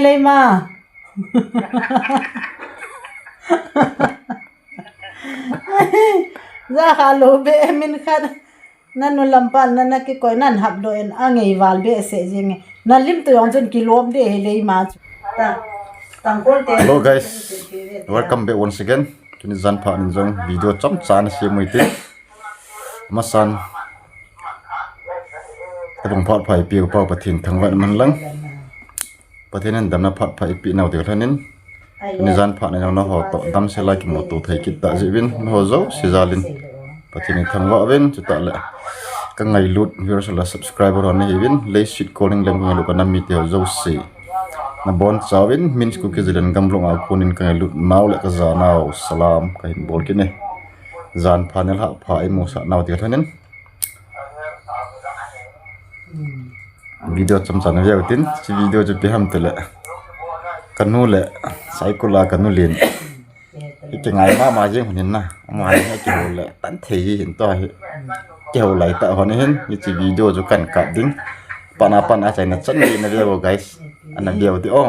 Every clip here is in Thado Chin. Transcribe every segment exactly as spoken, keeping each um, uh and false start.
Leima. Jakha lou be min khat. Nanu lampan nana kikoi nan hap lou in angei val be se jing. Nalim tu jong chun kilom de hi Leima chu. Ta. Tangkol te. Hello guys, welcome back once again. Tuni jan pha nin jong video chomcha na sem u hite. Masan. Ka dong phat phai piu pau Pathen thangvah man lang. Pathen in damna phat phai pi nau te lhanin. Tuni jan pha nin jong naho to damsel a kimuto thei kit ta jeh uvin naho jouse jal in Pathen in thangvah uvin, chutah le ka ngailut viewers le subscriber ho nahiuvin, leiset kolning lem ka ngailut ka nam mite ho jouse. Nabonchauvin, min school kijil in gamlong a konin ka ngailut nau le ka ja nau salam kahin bol kit e. Jan pha nilhah pha imusah nau te lhanin. Video chomcha na veu tin, hiche video chu ipi ham tile. Kanu le, Saikul a kanu len. Hi kingai mama jeng hon hin na. Ama hi kihou le, tan thei hi hin to hi. Kihou lai ta hon hin, hiche video chu kan kap ding. Pana pana chaina chan ni na veu guys. Ana veu ti o.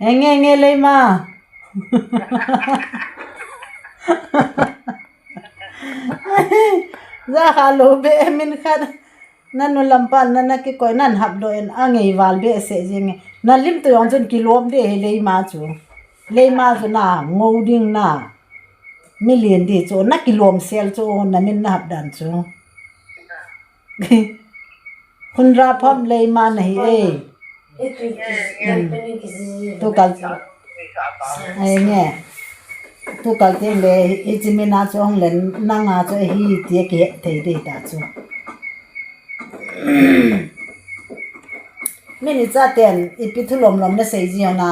Enge, enge, Leima. Jakha lou be min khat. Nanu lampan nana kikoi nan hap lou in angei val be se jing. Nalim tu jong chun kilom de hi Leima chu. Leima chu na ngou ding na. Milen di chu na kilom sel chu namin na hap dan chu. Khun ra pham Leima nahi e. Tu kal. Ai nge. Tu kal ting le hiche mina chu hong len nanga chu hi ti kihet thei de ta chu. Min icha ten ipi thu lom lom nasei ji hon a.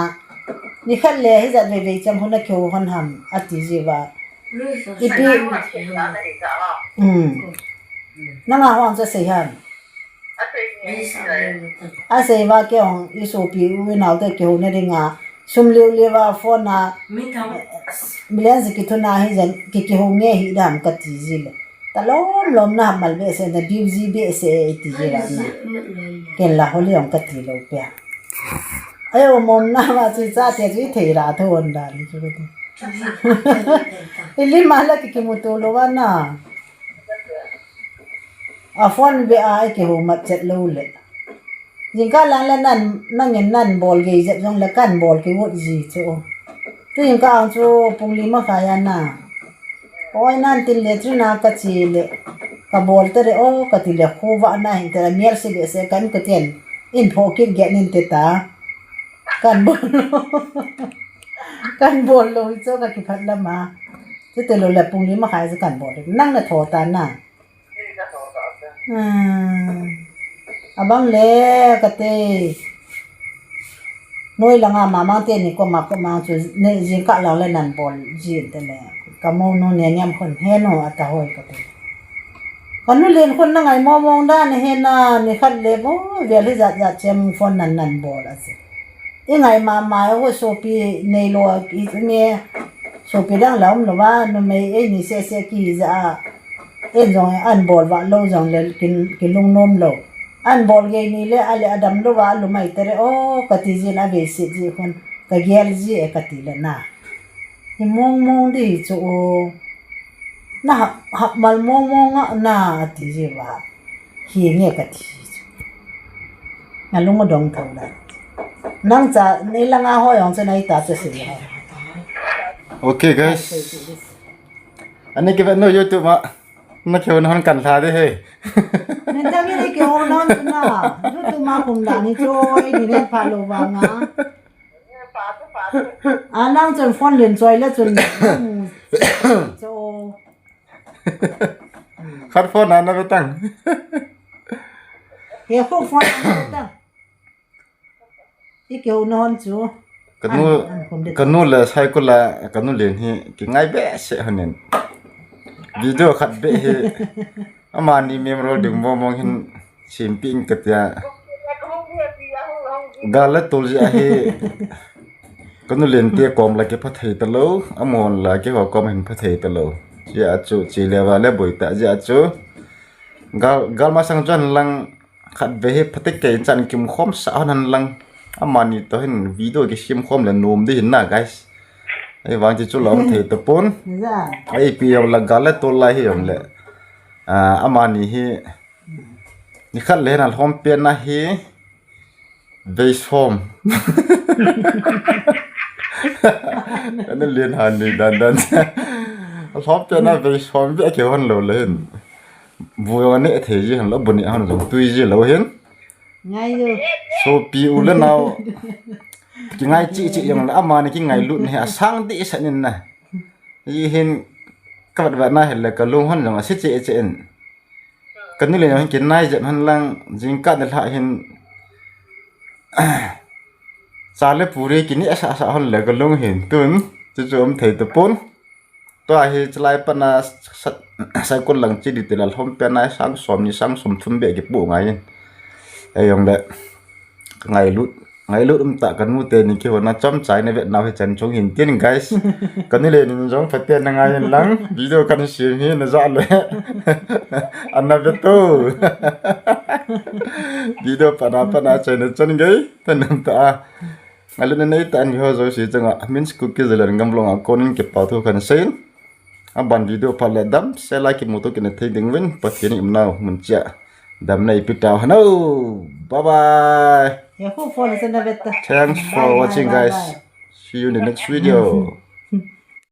Nikhat le hijat vei vei chang hon a kihou hon ham ati ji uva. Ipi. Hmm. Nanga hon chu sei ham. Asei uva kei hong isopi u inau te kihouna dinga. Sum liu liu a phone a. Million ji kithuna hijen ki kihou nge hi dam kati ji le. Talom lom na mal be se na biu ji be se e ti ji la na. Ken la holi ong kati lou pia. Ayo mom na ma chi cha te chi thei ra tho on dan chu. Ili ma la ki kimuto lou va na. A phone be a kihou mat chet lou le. Jingkah lang le nan, nangin nan bol gei jep jong le kan bol kivut ji chu. Tu jingkah ang chu pung li makhai a na. Oi nan tin le chu na kachi le. Kabol te re o kati le khovah na hin te la mial si be se kan ka ten. In pho kin get nin te ta. Kan bol. Kan bol lou hi chu ka kiphat lama. Chute lou le pung li makhai chu kan bol. Nang na tho ta na. Hmm. Abang le kate. Noi langa mama teni koma koma chu ne jingkah lang le nan bol jin te le. Ka monu ne ngem khun he nu ata hoi kate. Kanu len khun na ngai momong dan he na nikhat le bo vel hijat jat chem phone nan nan bol ase. I ngai mama e, o sopi neilou a, i me sopi dang la um lou va, numei eini sese kija a. Ei jong an bol va lou jong le kin, kilungnom lou. An bol gei ni le, ale adam lou va, lumai tere, o, kati jin a vei sit ji khun, ka gel ji e kati le na. Hi mong mong di hi chu o. Na hap, hap mal mong mong a na, ati ji va. Hi nge kati ji chu. Na lung dong thou la. Nang cha, nei langa ho jong chu nai ta chu si ha. Okay, guys. Ani kivet nu YouTube ma. Na kihou na hon kan lha de he. Nin ta nge nei kihou na hon na. YouTube ma kum la ni chu, ei ni ne pha lou va nga. A nang chun phone len choi le chun. Cho. Khat phone ana ve tang. He khu phone ana ve tang. I kihou na hon chu. Kanu, an, an khum de. Kanu le Saikul a, kanu len hi, kingai be se honin. Video khat be hi. Amani memorial ding mong mong hin simpi in katia. Gal le tol jeh ahi. Kanu lente kom la kipha thei talou, amon la kiho kom hin pha thei talou. Jeh chu chi le va le boi ta jeh chu. Gal, gal masang jon lang khat ve hi phatik kei chan kim khom sa hon han lang. Amani to hin video kisim khom le nom di hin na, guys. Ei vang chi chu lom thei to pon. Ei pi yom la gal le tol la hi yom le. Ah, amani hi. Ni khat le na lhom pen na hi. Vei som. Ana lien han ni dan dan. Lhom pen na vei som ve kihon lou le hin. Bu yong ne thei ji han lou, bu ni han jong tui ji lou hin. Ngai jo. Sopi u le nao. Kingai chi chi yong la amani kingailut ne asang di sa nin na. Ji hin ka vat vat na hel le ka lung hon jong asi chi chi in. Kanu le hin kinai jep han lang jingkah ni lha hin. Cha le puri kini asa sa hon le ka lung hin tun. Chu chu um thei to pon. Tua hi chalai pana sa, sa, saikul lang chi di te la lhom pen na sang som ni sang som thum be kipu ngai in. Ei yong le. Ngailut, ngailut um ta kanu te ni kihona chomcha in na vet nau hi chan chung hin tin, guys. Kanu le nin jong phaten na ngai in lang, video kan sim hi na ja le. Ana ve to. Video pana pana chai na chan gei, ta nam ta. Ngailut na nei ta an vi ho jouse chunga, Min's Kuki Zalengam vlog a konin kipa thu kan sei in. Aban video phat le damsel a kimuto kit na thei ding uvin, Pathen in umnau mun chia damna eipe tau hen o. Bye bye. Ya, who phone is in the vet? Thanks for Bye, bye, watching, bye, guys. Bye. See you in the next video.